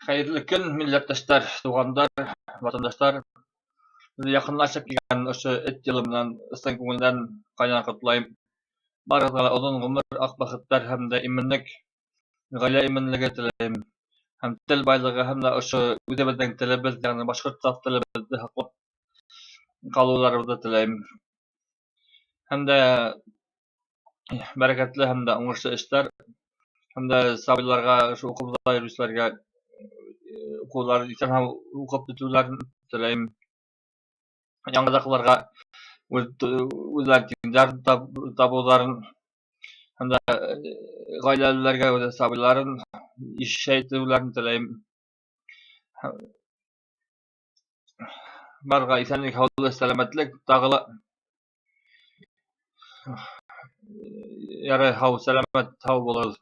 Хәйерле көн, милләттәштәр, туғандар, ватандаштар! Беҙҙе яҡынлашып килгән ошо Эт йылы менән ысын күңелдән ҡайнар ҡотлайым. Барығыҙға ла оҙон ғүмер, аҡ бәхеттәр һәм дә именлек, ғаилә именлеге теләйем. Һәм тел байлығы һәм дә ошо үҙебеҙҙең телебеҙ, йәғни башҡорт саф телебеҙҙе һаҡлап ҡалыуҙарыбыҙҙы теләйем. Һәм дә бәрәкәтле һәм дә уңышлы эштәр, һәм дә сабыйларға, ошо уҡыуҙа йөрөүселәргә уҡыуҙарын иҫән-һау уҡып бөтөүҙәрен теләйем. Яңғыҙаҡларға үҙҙәрен тиңдәрен табыуҙарын һәм дә ғаиләлеләргә үҙ сабыйларын ишәйтеүҙәрен теләйем. Барға иҫәнлек, һаулыҡ, сәләмәтлек тағы ла. Ярай, һау, сәләмәт, һау булығыҙ.